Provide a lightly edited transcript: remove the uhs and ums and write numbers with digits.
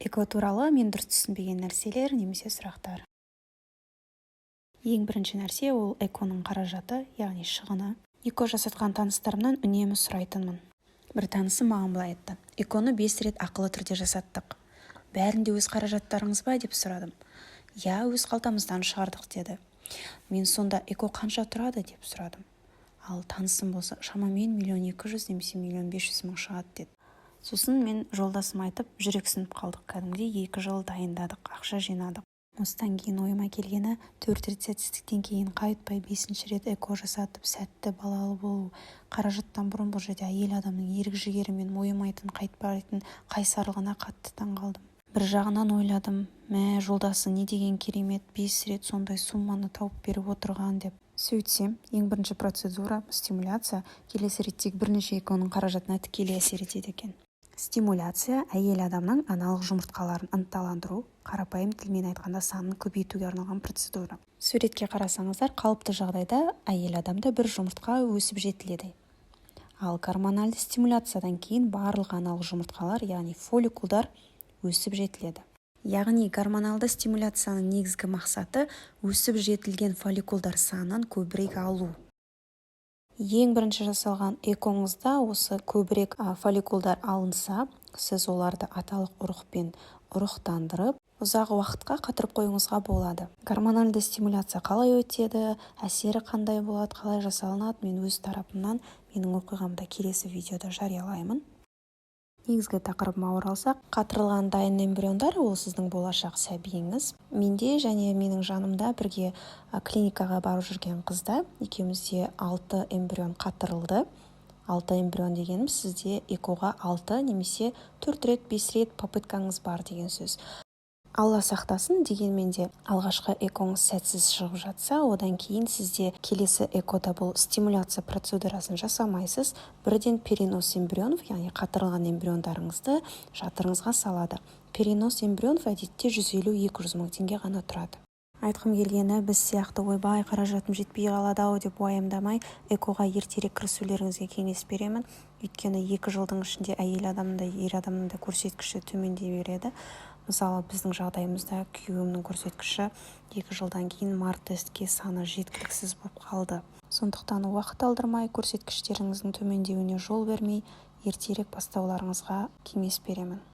ЭКО туралы мен дұрыс түсінбеген нәрселер немесе сұрақтар. Ең бірінші нәрсе – ол ЭКОның қаражаты, яғни шығыны. ЭКО жасатқан таныстарымнан үнемі сұрайтынмын. Бір танысым маған былай айтты: «ЭКОны бес рет ақылы түрде жасаттық». «Бәрін де өз қаражаттарыңыз ба?» деп сұрадым. «Иә, өз қалтамыздан шығардық», – деді. Мен сонда: «ЭКО қанша тұрады?» – деп сұрадым. Ал танысым болса: «Шамамен 1 200 000 немесе 1 500 000 шығады», – деді. Сосын мен жолдасыма айтып, жүрексініп қалдық кәдімгідей. 2 жыл дайындадық, ақша жинадық. Осыдан кейін ойыма келгені: төрт рет сәтсіздіктен кейін қайтпай, бесінші рет ЭКО жасатып, сәтті балалы болу қаражаттан бұрын бұл жерде әйел адамның ерік-жігері мен мойымайтын, қайтпайтын қайсарлығына қатты таң қалдым. Бір жағынан ойладым: «Мә, жолдасы не деген керемет, бес рет сондай сумманы тауып беріп отырған», – деп. Сөйтсем, ең бірінші процедура – стимуляция келесі реттегі бірнеше ЭКОның қаражатына тікелей әсер етеді екен. Стимуляция – әйел адамның аналық жұмыртқаларын ынталандыру, қарапайым тілмен айтқанда, санын көбейтуге арналған процедура. Суретке қарасаңыздар, қалыпты жағдайда әйел адамда бір жұмыртқа өсіп жетіледі. Ал гормональды стимуляциядан кейін барлық аналық жұмыртқалар, яғни фолликулдар өсіп жетіледі. Яғни гормоналды стимуляцияның негізгі мақсаты – өсіп жетілген фолликулдар санын көбірек алу. Ең бірінші жасалған ЭКОңызда осы көбірек фолликулдар алынса, сіз оларды аталық ұрықпен ұрықтандырып, ұзақ уақытқа қатырып қоюыңызға болады. Гормональды стимуляция қалай өтеді, әсері қандай болады, қалай жасалынады, мен өз тарапымнан, менің оқиғамда келесі видеода жариялаймын. Негізгі тақырыбыма оралсақ, қатырылған дайын эмбриондар – ол сіздің болашақ сәбиіңіз. Менде және менің жанымда бірге клиникаға барып жүрген қызда, екеумізде алты эмбрион қатырылды. Алты эмбрион дегеніміз – сізде ЭКОға алты немесе төрт рет, бес рет попыткаңыз бар деген сөз. Алла сақтасын, дегенмен де алғашқы ЭКОңыз сәтсіз шығып жатса, одан кейін сізде келесі ЭКОда бұл стимуляция процедурасын жасамайсыз, бірден перенос эмбрионов, яғни қатырылған эмбриондарыңызды жатырыңызға салады. Перенос эмбрионов әдетте 150-200 мың теңге ғана тұрады. Айтқым келгені, біз сияқты «ойбай, қаражатым жетпей қалады ау» деп уайымдамай, ЭКОға ертерек кірісулеріңізге кеңес беремін. Өйткені 2 жылдың ішінде әйел адамның да, ер адамның да көрсеткіші төмендей береді. Мысалы, біздің жағдайымызда күйеуімнің көрсеткіші 2 жылдан кейін МАР тестке саны жеткіліксіз болып қалды. Сондықтан уақыт алдырмай, көрсеткіштеріңіздің төмендеуіне жол бермей, ертерек бастауларыңызға кеңес беремін.